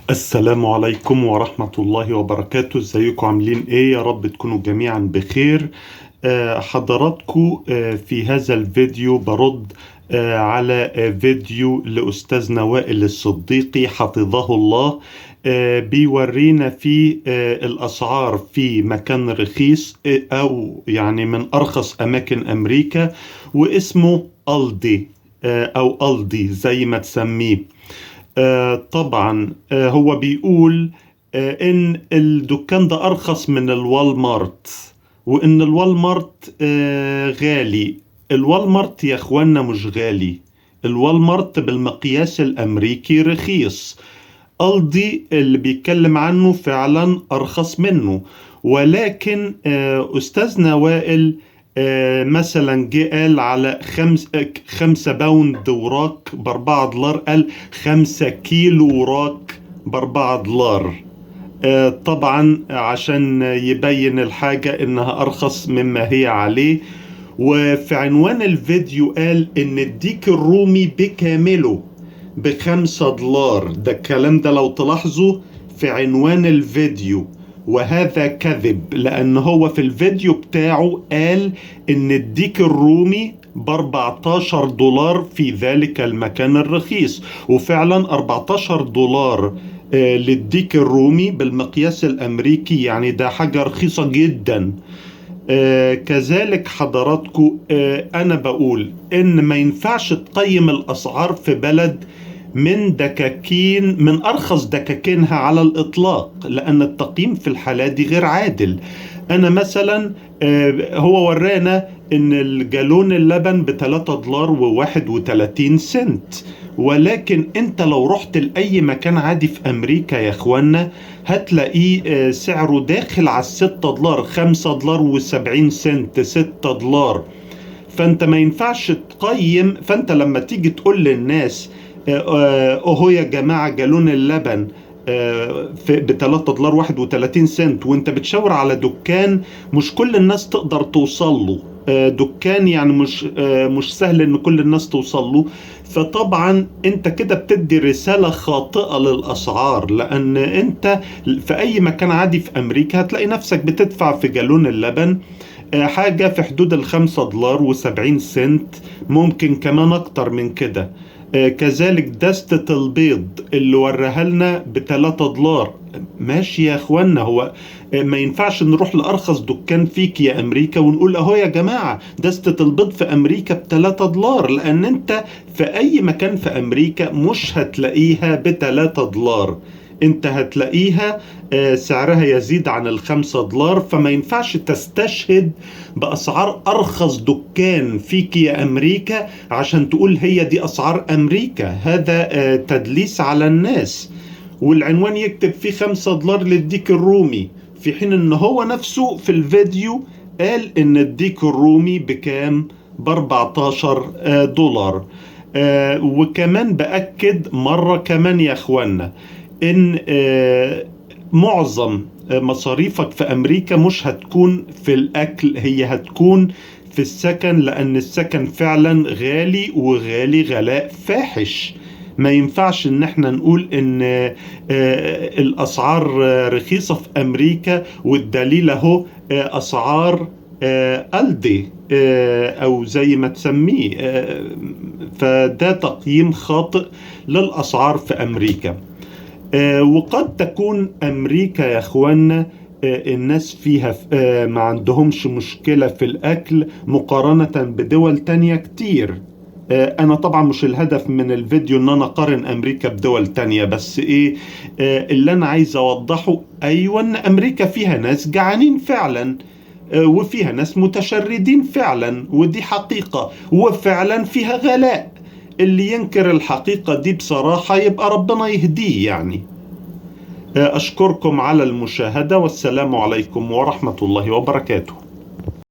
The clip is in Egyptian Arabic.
السلام عليكم ورحمة الله وبركاته. ازيكم عاملين ايه؟ يا رب تكونوا جميعا بخير. حضراتكم، في هذا الفيديو برد على فيديو لأستاذنا وائل الصديقي حفظه الله، بيورينا فيه الأسعار في مكان رخيص، أو يعني من أرخص أماكن أمريكا، واسمه ألدي، أو ألدي زي ما تسميه. طبعا هو بيقول ان الدكان ده ارخص من الوالمارت، وان الوالمارت غالي. الوالمارت يا اخوانا مش غالي، الوالمارت بالمقياس الامريكي رخيص. ألدي اللي بيتكلم عنه فعلا ارخص منه، ولكن استاذنا وائل مثلا جه قال على 5 pound وراك ب4 دولار، قال 5 كيلو وراك ب4 دولار. طبعا عشان يبين الحاجة انها ارخص مما هي عليه. وفي عنوان الفيديو قال ان الديك الرومي بكامله ب5 دولار. ده الكلام ده لو تلاحظوا في عنوان الفيديو، وهذا كذب، لأن هو في الفيديو بتاعه قال إن الديك الرومي ب14 دولار في ذلك المكان الرخيص، وفعلا 14 دولار للديك الرومي بالمقياس الأمريكي، يعني ده حاجة رخيصة جدا. كذلك حضراتكم، أنا بقول إن ما ينفعش تقيم الأسعار في بلد من دكاكين، من أرخص دكاكينها على الإطلاق، لأن التقييم في الحالة دي غير عادل. أنا مثلا هو ورانا إن الجالون اللبن ب3 دولار و31 سنت، ولكن انت لو رحت لأي مكان عادي في أمريكا يا اخوانا هتلاقيه سعره داخل على ال6 دولار، 5 دولار و70 سنت، 6 دولار. فانت ما ينفعش تقيم. فانت لما تيجي تقول للناس اهو يا جماعة جالون اللبن ب 3 دولار 31 سنت، وانت بتشاور على دكان مش كل الناس تقدر توصل له، دكان يعني مش سهل ان كل الناس توصل له، فطبعا انت كده بتدي رسالة خاطئة للاسعار، لان انت في اي مكان عادي في امريكا هتلاقي نفسك بتدفع في جالون اللبن حاجة في حدود ال5 دولار و70 سنت، ممكن كمان أكتر من كده. كذلك دستة البيض اللي وراها لنا ب3 دولار، ماشي يا اخوانا، هو ما ينفعش نروح لأرخص دكان فيك يا أمريكا ونقول أهو يا جماعة دستة البيض في أمريكا ب3 دولار، لأن أنت في أي مكان في أمريكا مش هتلاقيها ب3 دولار، انت هتلاقيها سعرها يزيد عن ال5 دولار. فما ينفعش تستشهد بأسعار أرخص دكان فيك يا أمريكا عشان تقول هي دي أسعار أمريكا. هذا تدليس على الناس. والعنوان يكتب فيه 5 دولار للديك الرومي، في حين ان هو نفسه في الفيديو قال ان الديك الرومي بكام؟ ب14 دولار. وكمان بأكد مرة كمان يا اخوانا ان معظم مصاريفك في امريكا مش هتكون في الاكل، هي هتكون في السكن، لان السكن فعلا غالي، وغالي غلاء فاحش. ما ينفعش ان احنا نقول ان الاسعار رخيصة في امريكا، والدليل اهو اسعار ألدي او زي ما تسميه، فده تقييم خاطئ للاسعار في امريكا. وقد تكون امريكا يا اخوانا الناس فيها ما عندهمش مشكلة في الاكل مقارنة بدول تانية كتير. انا طبعا مش الهدف من الفيديو ان انا اقارن امريكا بدول تانية، بس ايه اللي انا عايز اوضحه، ايوه ان امريكا فيها ناس جعانين فعلا، وفيها ناس متشردين فعلا، ودي حقيقة، وفعلا فيها غلاء. اللي ينكر الحقيقة دي بصراحة يبقى ربنا يهديه يعني. أشكركم على المشاهدة، والسلام عليكم ورحمة الله وبركاته.